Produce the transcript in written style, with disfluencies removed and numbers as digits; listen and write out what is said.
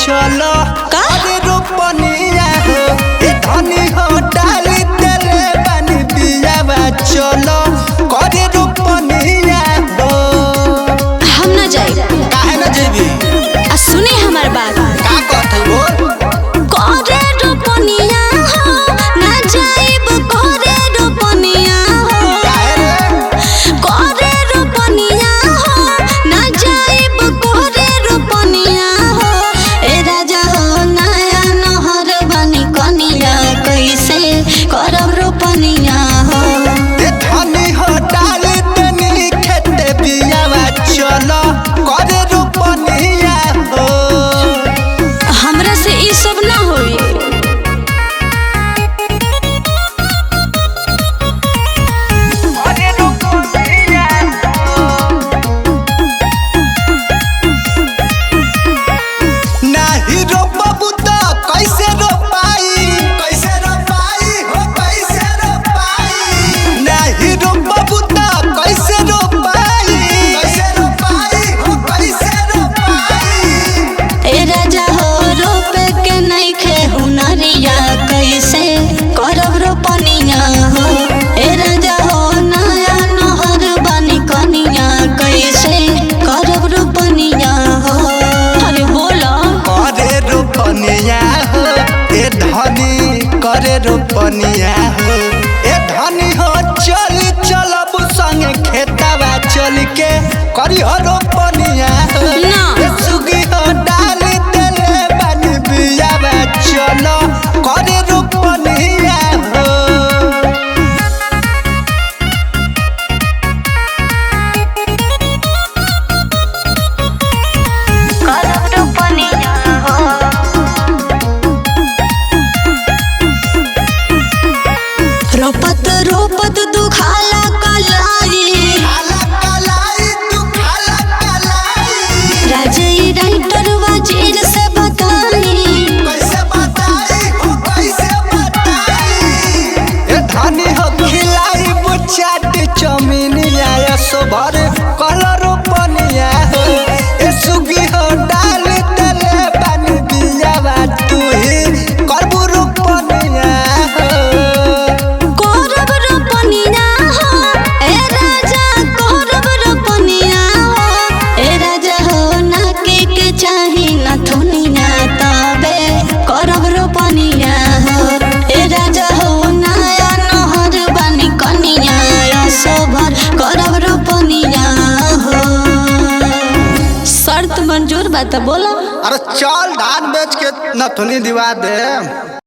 चलो का? अरे रोपनिया हो ए धनी हो डाली तेरे बानी बियावा चलो करे रोपनिया हो। हम ना जाए। काहे ना जेबी? आ सुने हमार बात। का कहत है बोल? करे रोपनिया हो ना जाइब, करे रोपनिया हो। काहे रे? करे रोपनिया हो ना जाइब, करे रोपनिया हो। ए राजा हो नया नहर बनी कनिया, कैसे करब रोपनिया हो। ए धनी हो डाली तनी खेते बियावा चलो करे रोपनिया हो। हमरा से ई सब ना होई। करे रोपनिया नाही रोपबू त कैसे रोपाई, कैसे रोपाई हो कैसे रोपाई। नाही रोपबू त कैसे रोपाई, कैसे रोपाई हो कैसे रोपाई। ए राजा हो रोपे के नइखे हुनरिया, कैसे करब रोपनिया हो। ए राजा हो नया नहर बनी कनिया, कैसे करब रोपनिया हो। अरे बोला। करे रोपनिया हो ए धनी, करे रोपनिया हो ए धनी हो। चल चलब संगे खेतवा चल के करी हो रोपनिया हो। ना। ए सुगी हो डाली तेले बानी बियावा चलो करे रोपनिया हो। करब रोपनिया हो। रोपत रोपत दुखाला कलाई, खाला कलाई तू खाला कलाई। राजई राइटर वजीर से बताई। कैसे बताई हो कैसे बताई। ए धनी हो खिलाई चाट चमिनिया या सोभर कलर रोपनिया हो। ए सुगी हो डाल तेले बानी बियावा तू ही करबू रोपनिया हो। करब रोपनिया हो ए राजा, करब रोपनिया हो। ए राजा हो ना के के चाही ना थुनिया, तबे करब रोपनिया हो। ए राजा हो नया नहर बानी कनिया, सोभर करब रोपनिया हो। शर्त मंजूर बा त बोला। अरे चल धान बेच के नथुनी दिवा दे।